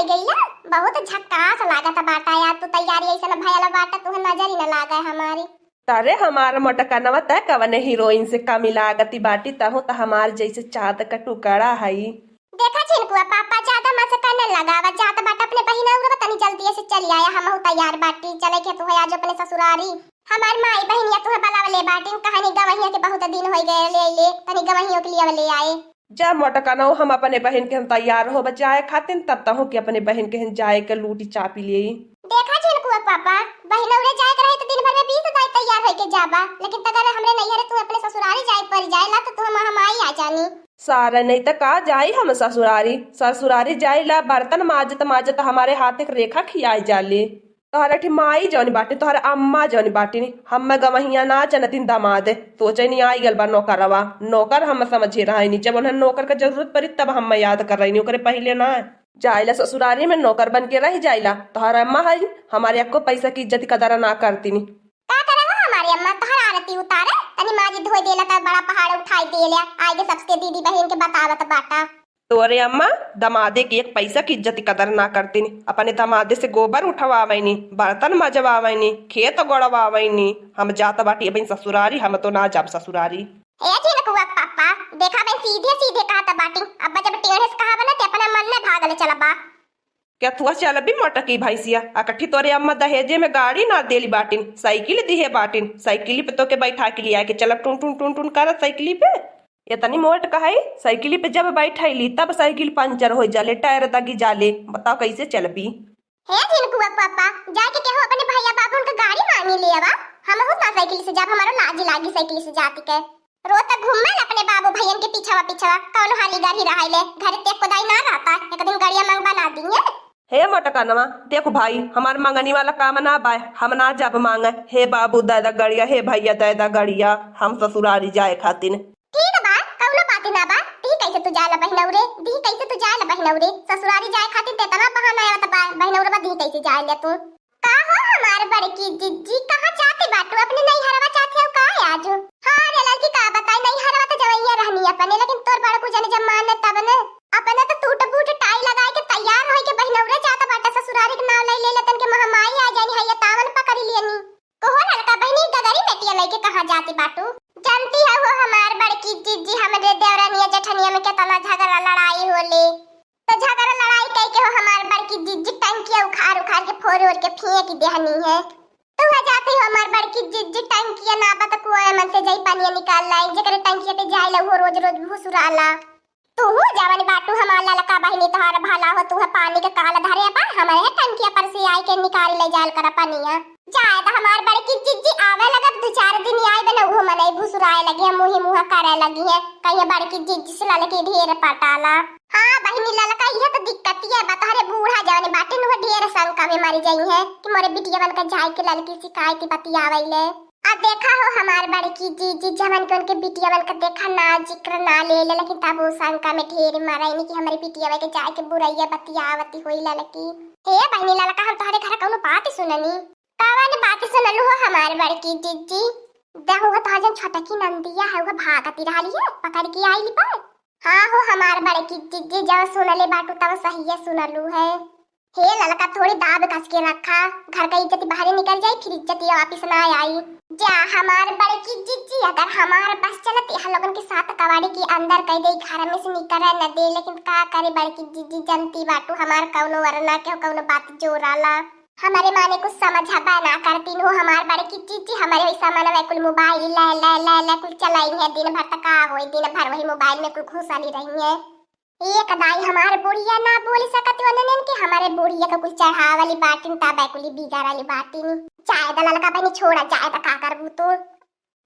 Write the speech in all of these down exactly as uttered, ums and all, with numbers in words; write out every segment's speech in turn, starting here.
गइला, बहुत झक्कास लागत बाटा यार, तू तैयारी ऐसन भयल बाटा, तुहे नजर ही न लागे हमारी। तरे हमार मोटकनवा, तै कवने हीरोइन से कमी लागती बाटी, तहु त हमार जैसे चाँद का टुकड़ा हई। देखा झिनकुआ, पापा ज्यादा मस्का न लगावा, जात बाटा अपने बहिन और तनी जल्दी से चली आया, हमहू तैयार बाटी, चले के तू है आज अपने ससुरारी। हमार माई बहिनिया तुहे बुलावले बाटिन, कहनी गवहिया के बहुत दिन होइ गए ले ले, तनी गवहियों के लिए ले आए। जा मोटकनऊ, हम अपने बहिन के हम तैयार होब जाए खातिन, तब तहूँ के अपने बहिन के हम जाए के लूटी चापी लेई। देखा झिनकुआ पापा, बहिनौरे जाए के रहे तो दिन भर में बीस दाई तैयार होके जाबा, लेकिन तगर हमरे नैहरे तू अपने ससुरारी जाए पड़ जाएला तो तू हम, हम आई आ जानी। सारे नहीं त का जाई हम ससुरारी, ससुरारी जाइला बर्तन माजत माजत हमारे हाथ एक रेखा खियाई जाली। तोहरे ठी माई जौन बाटी, तोहरे अम्मा जौन बाटी, हम्मे गवहिया ना जनतिन दमाद, सोचे नी आई गल बा नौकरवा। नौकर हम समझे रहनी, जब उन्हें नौकर के जरूरत पड़ी तब हम याद कर रहनी, ओकरे पहिले ना। जाइला ससुरारी में नौकर बन के रह जाइला। तोहरे अम्मा है, हमारे अक्को पैसा की इज्जत कदर ना करतिन। का करबो हमारे अम्मा, तोहर आरती उतारे, तनी माजी धोई देला त बड़ा पहाड़ उठाई देला, आइगे सबके दीदी बहिन के बतावत बाटा। तोरे अम्मा दमादे के एक पैसा की इज्जत कदर ना करतिन। अपने दमादे से गोबर उठवावैनी, बर्तन मजवावैनी, खेत गोड़वावैनी। हम जात बाटी अबहिन ससुरारी, हम तो ना जाब ससुरारी। ए झिनकुआ पापा, देखा बहिन सीधे सीधे कहत बाटी। अब्बा जब टेढ़े से कहा बना ते अपना मन में भागल चलबा। क्या तुआ चलबी मोटकी भैंसिया? अकट्ठी तोरे अम्मा दहेजे में गाड़ी ना देली बाटिन, साइकिल दिहे बाटिन। साइकिल पे तोके बैठा के लिया के चलब टुन टुन टुन टुन करत साइकिल पे। इतनी मोट कहई, साइकिल पे जब बैठैली तब साइकिल पंचर हो जाले, टायर दगी जाले। बताओ कैसे चलबी? हे झिनकुआ पापा, जाके केहू अपने भैया बाबू उनका गाड़ी मांगी ले आवा। हमहू ना साइकिल से जाब, हमारो लाज लागी साइकिल से जाती के। रोज तक घूमे अपने बाबू भैयन के पीछवा पीछवा, कौनो हाली गाड़ी रहाई ले, घर ते कोदाई ना रहता, एक दिन गाड़िया मांग बना दिए। हे मोटकनवा, देखो भाई, हमार मंगनी वाला काम ना बाय, हम ना जाब मांगे। हे बाबू दे दा गड़िया, हे भैया दे दा गड़िया, हम ससुरारी जाए खातिन। ठीक बा, कौनो बात ना बा। दी कैसे तू जाए ला बहिनौरे, दी कैसे तू जाए ला बहिनौरे, ससुरारी जाए खातिन ते तना बहाना आवत बा, बहिनौरे बा दी कैसे जाए ले तू। का हो हमार बड़की जिज्जी, कहाँ जाती बाटू? अपने नैहरवा जाती हो का आजू? हाँ रे लड़की, का बताई, नैहरवा तो जवैया रहनी अपने, लेकिन तोर बड़कू जने जब माने तब ने, अपने तो सूट बूट टाई लगाए के तैयार होई के बहिनौरे जात बाटे ससुरारी के नाव ले ले लेतन के महमाई आ जानी है, ये तावन पकड़ी लेनी। कहो ललका बहिनी, गगरी मेटिया लेके कहाँ जाती बाटू? जानती है वो हमार बड़की जिज्जी हमरे देवरनिया जेठनिया में केतना झगड़ा लड़ाई होले। तो झगड़ा लड़ाई कई के हो हमार बड़की जिज्जी टंकिया उखाड़ उखाड़ के फोड़ ओड़ के फेंक देहनी है। तू है जाती हो हमार बड़की जिज्जी टंकिया ना बा तो कुआं मन से जाई पानिया निकाल लाई, जेकरे टंकिया पे जाए ला वो रोज रोज भुसुराला। तू हूँ जवन बाटू हमार ललका बहिनी तोहार भला हो, तू है पानी के काल धरे बा, हमारे टंकिया पर से आई के निकाल ले जाल कर पानिया। जाए तो हमार बड़की जिज्जी आवे लगत दो चार दिन आई बने उहो मनई भुसुराए लगी है, मुँही मुँह करे लगी है, कहीं बड़की जिज्जी से ललकी ढेर पटाला। हाँ बहिनी, ललका इहे तो दिक्कतिया बा, तोहरे बूढ़ा जवन बाटे नु ढेर शंका में मरी जाई है कि मोरे बिटिया बन के जाए के ललकी शिकायत बतियावे ले। आ देखा हो हमार बड़की जिज्जी, जवन के उनके बिटिया बन के देखा ना जिक्र ना ले ले, लेकिन तब वो शंका में ढेर मराइनी कि हमारी बिटिया के जाए के बुरैया बतियावती होई ललकी। हे बहिनी ललका, हम तोहरे घर कौनो बात सुननी। कवन बात सुनलू हो हमार बड़की जिज्जी? दहु हो तोहार जन छोटकी नंदिया है, वो भागती रहली है, पकड़ के आइली पर। हाँ हो हमार बड़की जिज्जी, जब सुनले बाटू तब सहिए सुनलू है। हे ललका, थोड़ी दाब कस के रखा, घर का इज्जत बाहरे निकल जाई, फिर इज्जत ये वापिस ना आई। जा हमार बड़की जिज्जी, अगर हमार बस चलत यह लोगन के साथ कबाड़ी के अंदर कह दे, घर में से निकले न दे, लेकिन का करे बड़की जिज्जी, जनती बाटू हमार कौनो वरना के कौनो बात जोराला। हमारे माने कुछ समझबा ना करतीन हो हमार बड़की जिज्जी, हमारे वैसा मनवा कुल मोबाइल ले ले ले ले कुल चलाई है दिन भर, त का होई, दिन भर वही मोबाइल में कुल घुसली रही है। एक दाई हमार बुढ़िया ना बोली सकत वनन के हमारे बुढ़िया के कुल चढ़ावली बाटिन, तब कुल बिगाड़ली बाटिन। जाए द ललका बहिनी छोड़ा, जाए द का करबू तू।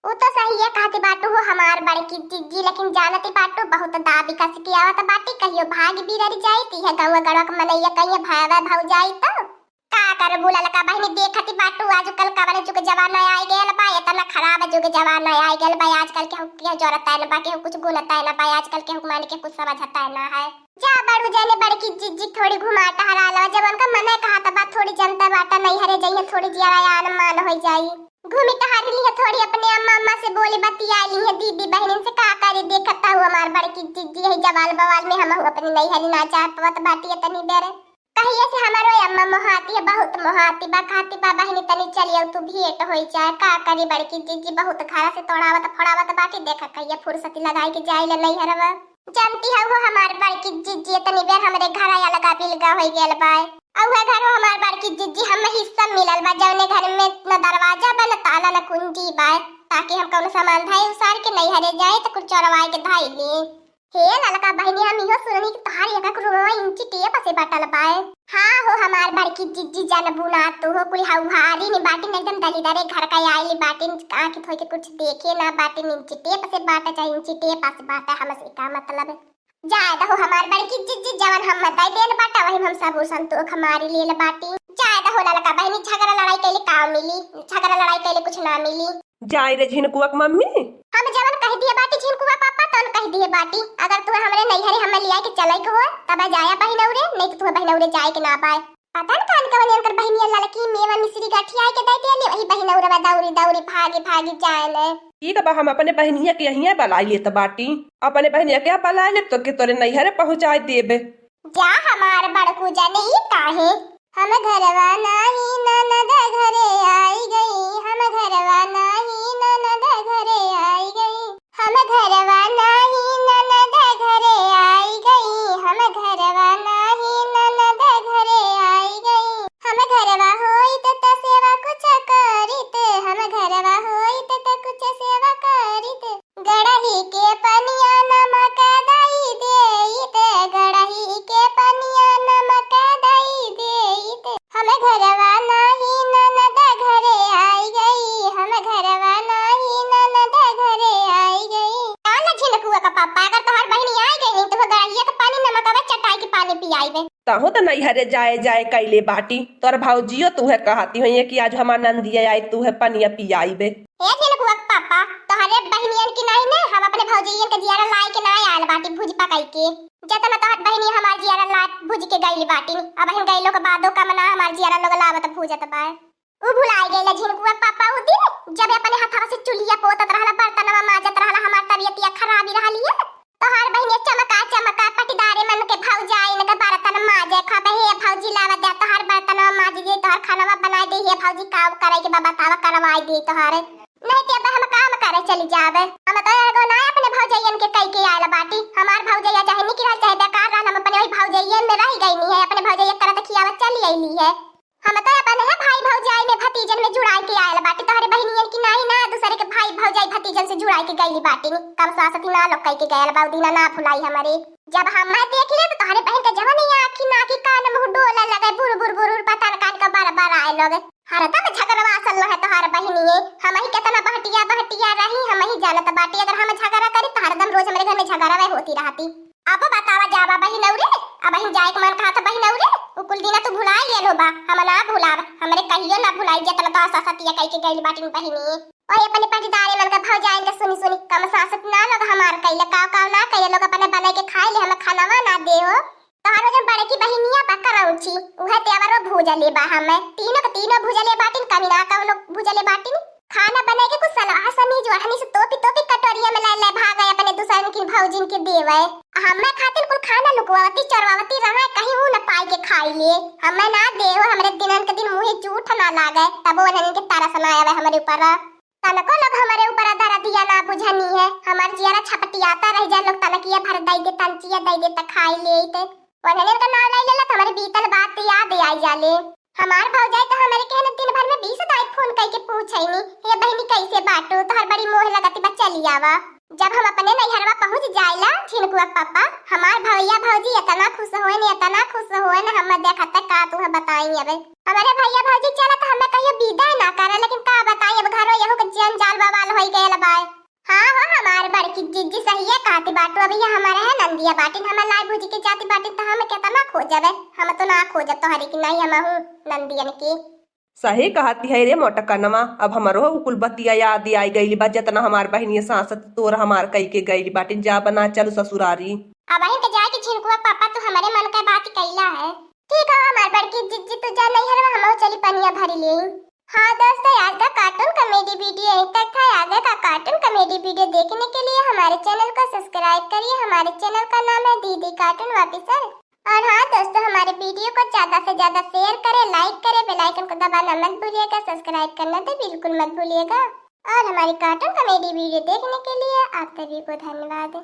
उ तो सही है कहती बाटू हो हमार बड़की जिज्जी, लेकिन जानती बाटू बहुत दाबी कस के आवत बाटी, कहियो भाग बिरर जाई ती है गौवा गड़वा के मनैया कहियो भयवा भौजाई तो। का करबू ललका बहिनी, देखती बाटू आजकल कवन जुग जमाना आइ गयल बा, एतना खराब जुग जमाना आइ गयल बा। आजकल केहू के जरतै न बा, केहू कुछ गुनतै न बा, आजकल केहू माने के कुछ समझतै न है। जा बड़ू जने बड़की जिज्जी थोड़ी घुमा टहरा लवा, जब उनका मने कहा त बा थोड़ी जनता बाटा नैहरे जइहे, थोड़ी जियरा आन मान होइ जाई। घूमी टहरी लिहे थोड़ी अपने अम्मा अम्मा से बोली बतिया लिहे दीदी बहनिन से, का करी देखत हूँ हमार बड़की जिज्जी यही जवाल बवाल में हम अपने नैहरी ना जा पावत बाटी तनी देर। कहिए से हमारो अम्मा मोहाती है, बहुत मोहाती बा, कहती बा, "बहिनी तनी चलियो तू भेंट होई जाए।" का करी बड़की जिज्जी, बहुत घर से तोड़ावत फोड़ावत बाटी, देखा कहिए फुर्सती लगाई के जाइले नैहरवा। जानती हौ हो हमार बड़की जिज्जी, इतनी बेर हमरे घर अलगा बिलगा होई गयल बा। अउहे घर हो हमार बड़की जिज्जी, हम हिस्सा मिलल बा, जौने घर में न दरवाजा बा, न ताला, न कुंजी बा, ताकि हम कौनो सामान धाई उसार के नैहरे जाए त कुल चोरवाए के धाई ली। हे ललका बहिनी, हम इहो सुननी कि तोहार एक एक रूमवा इंची टेप से बाटल बाय। हाँ हो हमार बड़की जिज्जी, जानबू ना तू हो, कुल हौहारी नी बाटिन, एकदम दलिदरे घर का आइली बाटिन, आँखी धोई के कुछ देखे ना बाटिन, इंची टेप से बाटे चाहे इंची टेप से बाटे, हमसे का मतलब है। जाए दहो हमार बड़की जिज्जी, जवन हम दे देन बाटा वही में हम सबूर संतोख मारी लेल बाटी। जाए दहो ललका बहिनी, झगड़ा लड़ाई कैले का मिली, झगड़ा लड़ाई कैले कुछ ना मिली। जाए रे झिनकुआ के मम्मी। हम जवन कह दिए बाटी झिनकुआ पापा, तवन कह दिए बाटी। अगर तू हमरे नैहरे हमें लिया के चले के हो, तब जाया बहिनौरे, नहीं तो तू बहिनौरे जाए के ना पाए। पता न कान कवन एनकर बहिनिया ललकी मेवा मिश्री गठिया के दे देले, वही बहिनौरवा दौरी दौरी भागी भागी जाए ले। ठीक बा, हम अपने बहिनिया के यहिया बलाई लेत बाटी। अपने बहिनिया के बलाई लेब तो के तोरे नैहरे पहुँचाए देबे। जा हमार बड़कू जाने ई काहे? हम घरवा नाही ननद घरे आई गई, हम घरवा नाही ननद घरे आई गई, हम घरवा नाही ननद घरे आई गई, हम घरवा नाही ननद घरे आई गई। हम घरवा होइत त सेवा कुछ करित, हम घरवा होइत त कुछ सेवा करित। गड़ही के पनिया नमक दई देइत, गड़ही के पनिया नमक दई देइत। हम घरवा नाही ननद घरे आई गई, हम घरवा नाही ननद घरे आई गई। का ला झिनकुआ का पापा, अगर तोहार बहिनी आई गई नहीं तो गड़हिया के पानी नमकवा चटाई के पानी पियाई बे। तहूँ त नैहरे जाए जाए कैले बाटी, तोर भौजियो तूहे कहती होइए कि आज हमार नंदिया आई तूहे पनिया पियाई बे। हे झिनकुआ के पापा, तोहरे बहिनियन की नाई ने हम अपने भौजइयन के जियारा लाए के नाई आयल बाटी भूज पकाई के। जतना तोहर बहिनी हमार जियारा ला भूज के गइल बाटी, अब हम गइलो के बादो कम ना हमार जियारा लोग लावत भूजत बा। उ भुलाए गइल झिनकुआ के पापा उ दिन, जब अपने हथवा से चुलिया पोतत रहला, बर्तनवा माजत रहला, हमार तबियतिया खराबी रहलिए। तोहार बहिनिया चमका चमका पटीदारे मन के भौजाइन के बर्तन माजे, कहबे, "हे भौजी, लावा दे, तोहार बर्तनवा माज दे, तोहार खानवा बनाए दे, हे भौजी, का करे के बा, बतावा, करवाई दे तोहार। नहीं ते अब हम काम करे चली जाबे।" हम तो एगो ना अपने भौजइयन के कई के आयल बाटी। हमार भौजइया चाहे निक रहल, चाहे बेकार रहल, हम अपने वही भौजइयन में रह गईनी है, अपने भौजइया करत खियावत चली अइली है। हम तो अपन है भाई भौजाई में, भतीजन में जुड़ाई के आयल बाटी। तोहरे बहिनियन की नाही ना, दूसरे के भाई भौजाई भतीजन से जुड़ाई के गइली बाटी। कम सासती ना लोग कई के गयल बा, उ दिना ना भुलाई हमरे। जब हम मैं देख ले तो तोहरे बहिन के जवन ही आँखी नाकी कान मुँह डोले लगे, बुर बुर बुर बुर पता न कान का बार बार आए लोग। हरदम झगड़वा असल है तोहर बहिनिये। हम ही कितना बहटिया बहटिया रही, हम ही जानत बाटी। अगर हम झगड़ा करी तो हरदम रोज हमरे घर में झगड़वे होती रहती। अब बतावा जावा बहिनौरे, अब हम जाए के मन कहा था बहिनौरे, उ कुल दिना तू भुलाई गेल हो बा, हम ना भुलाब, हमरे कहियो ना भुलाई जेतना तो ससतिया कई के गइल बाटिन बहिनी। ओए अपने पटीदारे मन का भौजाइन के सुनी सुनी कम सासत ना लोग हमार कइले, काव काव ना कइले लोग अपने बनाई के खाई ले, हमें खानावा ना दे हो। तोहरो जन बड़की बहिनिया बा करौची, उहे तेवरो भूजले बा हमें, तीनों के तीनों भूजले बाटिन, कमी ना कौनो भूजले बाटिन। खाना बनाए के कुछ सलवार समीज ओढ़नी से तोपी तोपी कटोरिया में ले ले भागे अपने दूसरन की भौजिन के देवे। आ हमें खातिर कुल खाना लुकवावती चोरवावती रहे, कहीं ऊ न पाई के खाई ले। हमें ना देव, हमरे दिनन के दिन मुँहे जूठ ना लागे, तबो उन्हन के तरस ना आवे हमरे ऊपर। तनको लोग हमरे ऊपर दरदिया ना बुझनी है, हमार जियरा छपटियाता रह जाए, लोग तनकिया भर दई दे, तंचिया दई दे त खाई लेइत। उन्हन का नाव ले लेला त हमरे बीतल बात याद आई जाले। हमार भौजाई तो हमरे के न दिन भर में बीस दाई फोन कई के पूछैनी, "हे बहिनी, कैसे बाटू? तोहर बड़ी मोह लगत बा, चली आवा।" जब हम अपने नैहरवा पहुँच जाइला, झिनकुआ के पापा, हमार भैया भौजी इतना खुश होए न, इतना खुश होए न, हम देखत का तू बताई। अब हमरे भैया भौजी चलत हमें कहियो विदा ना करे, लेकिन का बताई, अब घरो यहू के जंजाल बवाल होई गयल बा। हाँ हो, हमार बड़की जिज्जी सहिए कहती बाटू। अभी ये हमारे है नंदिया बाटिन, हमें लाई भूजी के जाती बाटिन, तो हम कितना खोजबे, हम तो ना खोजब तोहरी की नहीं, हम हूँ नंदियन की। सही कहती है रे मोटकनवा, अब हमरो उ कुल बतिया याद आई गइली बा, जतना हमार बहिनिया सासत तोर हमार कई के गइली बाटिन। जा बना चलू ससुरारी। अब अहिन के जाए के झिनकुआ पापा, तू हमारे मन का बात कैला है। ठीक है हमार बड़की जिज्जी, तू जा नैहरवा, हम चली पनिया भरी ले। हाँ दोस्तों, आज का कार्टून कॉमेडी वीडियो यहीं तक था। आगे का कार्टून कॉमेडी वीडियो देखने के लिए हमारे चैनल को सब्सक्राइब करिए। हमारे चैनल का नाम है दीदी कार्टून ऑफिशियल। और हाँ दोस्तों, हमारे वीडियो को ज्यादा से ज्यादा शेयर करें, लाइक करें, बेल आइकन को दबाना मत भूलिएगा, सब्सक्राइब करना तो बिल्कुल मत भूलिएगा। और हमारी कार्टून कॉमेडी वीडियो देखने के लिए आप सभी को धन्यवाद।